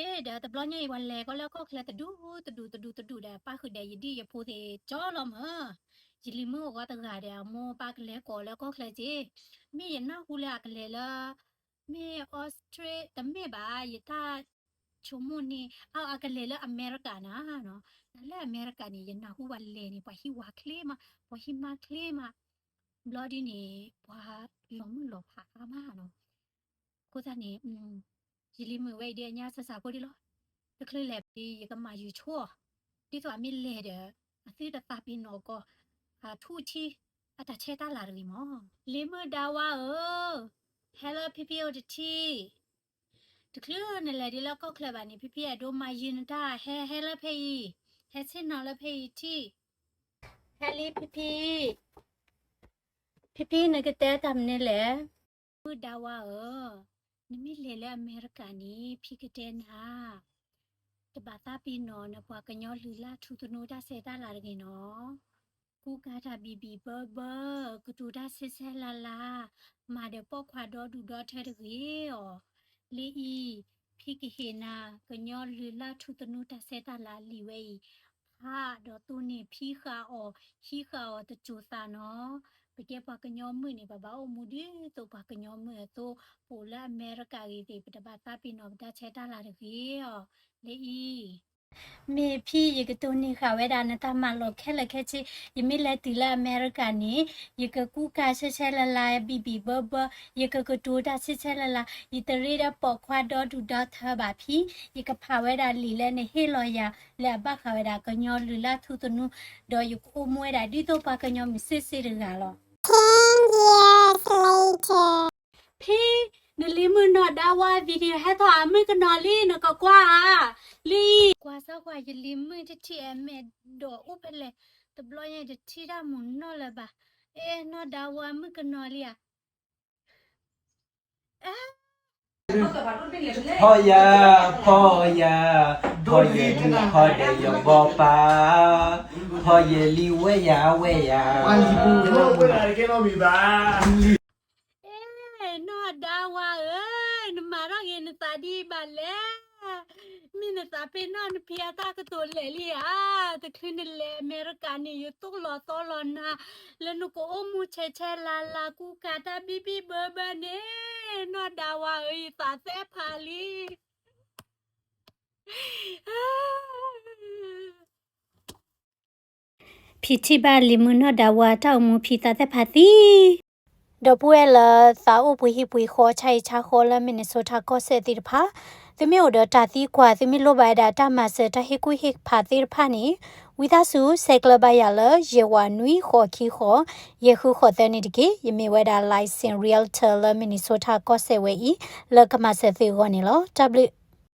ဒီးတဘျီညါအံၤ ပှၤလဲၤကီးလၢကီၢ်ချၢတဒူၣ်တဒူၣ်တဒူၣ်တဒူၣ်ဒီး ပၣ်ဃုာ်ဒီးယဒံၣ်ယဖိသ့ၣ်ကၠီလီၤမၢ်. ယလံၤမုၣ်အဂီၢ်တဂၤဒီး အမိၢ်ပၢ်ကလဲၤကိးလၢကီၢ်ချၢက့ၤ, မ့ၢ်ယနၢ်ဟူလၢအကလဲၤလၢ မ့ၢ်အီစထြ့ တမ့ၢ်ဘၣ်, ယတၢ်ဆိကမိၣ်န့ၣ် အကလဲၤလၢအမဲရကၤနၤနီၤ. လၢအမဲရကၤန့ၣ် ယနၢ်ဟူပှၤလဲၤန့ၣ် ပှၤဟံးဝၤချ့မး, ပှၤဟံးမါချ့မး, ဘျီဒ်န့ၣ် ပှၤလီၤမုၢ်လီၤဖးအါမးနီၤ. အဃိသတးန့ၣ် ယလံၤမုၣ်ဝဲအံၤဒ်အညါစၢ်စၢ်ဖိဒ်လီၤ. တချုးလဲၤဒ်ယကမၤယုၤဆိအီၤ, ဒ်သိးအမ့ၢ်လဲၤဒီး အသုတသးပ့ၤနီၣ်ကီး အထူအထံ အတၢ်ဆဲးတၢ်လၤတဂ့ၤမး. လံၤမုၣ်ဒါဝါဧၢ, ဟဲလၢဖံဖံအိၣ်တထံၣ်. တချုးနလဲၤဒ်လၢကီၢ်ချၢဘၣ်န့ၣ် ဖံဖံအဲၣ်ဒိးမၤယုၤနတၢ်, ဟဲ ဟဲလၢဖဲအံၤ, ဟဲဆ့ၣ်နီၤလၢဖဲအံၤထံၣ်. ဟဲလံဖံဖံ, ဖံဖံနကတဲတၢ်မနုၤလဲၣ်. မုၣ်ဒါဝါဧၢ, နမ့ၢ်လဲၤလၢအမဲရကၤန့ၣ် ဖံကတဲနၤ တဘၣ်သးပ့ၤနီၣ်နပှၤကညီလုၢ်လၢ်ထူသနူတၢ်ဆဲးတၢ်လၤတဂ့ၤနီၤ. ကူကၤတၢ်ဘံၣ်ဘံၣ်ဘၢဘၢ, ကတိၤတၢ်ဆဲးဆဲးလၤလၤ, မၤဒီးပိာ်ခွါဒီဒူၣ်ဒီထၢတဂ့ၤအီၤ. လၢအံၤ ဖံကဟ့ၣ်နၤ ကညီလုၢ်လၢ်ထူသနူတၢ်ဆဲးတၢ်လၤလံာ်ဝဲအံၤ, ဖးဒီးသိန့ၢ်ဖံဃာ်အီၤ, ဟံးဃာ်အီၤတစိၤသးနီၤ. ပကဲပှၤကညီမုၣ်န့ၣ် ပဘၣ်အိၣ်မူဒ်သိးပှၤကညီမုၣ်အသိး, ပအိၣ်လၢအမဲရကၤဂ့ၤသ့ၣ် ပတဘၣ်သးပ့ၤနီၣ်ပတၢ်ဆဲးတၢ်လၤတဂ့ၤအီၤ. လၢအံၤ မ့ၢ်ဖံယကတိၤန့ၢ်ဃာ်ဝဲဒၣ်နတၢ်မၤလိာ်ခဲလၢာ်ခဲဆ့, ယမ့ၢ်လဲၤတုၤလၢအမဲရကၤန့ၣ် ယကကူကၤဆဲးဆဲးလၤလၤ ဘံၣ်ဘံၣ်ဘၢဘၢ, ယကကတိၤတၢ်ဆဲးဆဲးလၤလၤ, ယတရ့ဒီးပိာ်ခွါဒီဒူၣ်ဒီထၢဘၣ်ဖံ, ယကဖးဝဲဒၣ်လံာ်လၢနဟ့ၣ်လီၤယၤ လၢအဘၣ်ဃးဝဲဒၣ်ကညီလုၢ်လၢ်ထူသနူ, ဒီးယကအိၣ်မူဝဲဒၣ်ဒ်သိးပှၤကညီမုၣ်စ့ၢ်စ့ၢ်တဂၤလီၤ. Ten years later. ဖံ, နလံၤမုၣ်နီၢ်ဒါဝါ video ဟဲထီၣ်အမုၣ်ကနီၤလံ နကကွၢ်ဧါ. လံ, ကွၢ်စၢ်ကွၢ် ယလံၤမုၣ်တထံၣ်အမဲာ်ဒိးအိၣ်ဖဲလဲၣ်, တဘျီညါတထံၣ်တၢ်မုၢ်နီၢ်လၢၤဘၣ်. အဲ နီၢ်ဒါဝါမုၣ်ကနီၤလံဧါ. ဖီယၤ, ဖီယၤ, ဖီယၤ, ဖီယၤ, ဖီဒီးယဘီပၢ်, ဖီယၤလံဝဲယၤဝဲယၤ. အဲ နီၢ်ဒါဝါဧၢ, နမၤထီၣ်က့ၤနသးဒ်အံၤဘၣ်လဲၣ်. မ့ၢ်နသးပ့ၤနီၣ်နဖံအတၢ်ကတိၤလဲၣ်လံဧါ. တချုးနလဲၤအမဲရကၤန့ၣ် ယသိၣ်လီၤသီလီၤနၤ လၢနကအိၣ်မူဆဲးဆဲးလၤလၤ ကူကၤတၢ်ဘံၣ်ဘံၣ်ဘၢဘၢန့ၣ်, နီၢ်ဒါဝါဧၢ, ယသးသဲဖးလံ. ဖံထံၣ်ဘၣ်လံၤမုၣ်နီၢ်ဒါဝါတၢ်အိၣ်မူ ဖံသးသဲဖးသံ. ဒီပုၢ်ဝဲၢ်လၢသးအိၣ်ပှ့ၤဟံၣ်ပှ့ၤဃီ ဆါဟံၣ်ဆါဃီလၢ Minnesota ကီၢ်စဲၣ်သ့ၣ်တဖၣ်, သုမ့ၢ်အိၣ်ဒီးတၢ်သံကွၢ်, သုမ့ၢ်လိၣ်ဘၣ်ဝဲဒၣ်တၢ်မၤစၢၤ တၢ်ဟ့ၣ်ကူၣ်ဟ့ၣ်ဖးသ့ၣ်တဖၣ်န့ၣ်, ဝံသးစူၤ ဆဲးကျၢဘၣ်ယၤလၢ ယဲၢ်ဝးနွံဃိးခံဃိး ယဲၢ်ဃုဃိးသၢန့ၣ်တက့ၢ်. ယမ့ၢ်ဝဲဒၣ် licensed realtor လၢ Minnesota ကီၢ်စဲၣ်ဝဲအံၤ လၢကမၤစၢၤသုအဂီၢ်န့ၣ်လီၤ. တၢ်ဘျုး.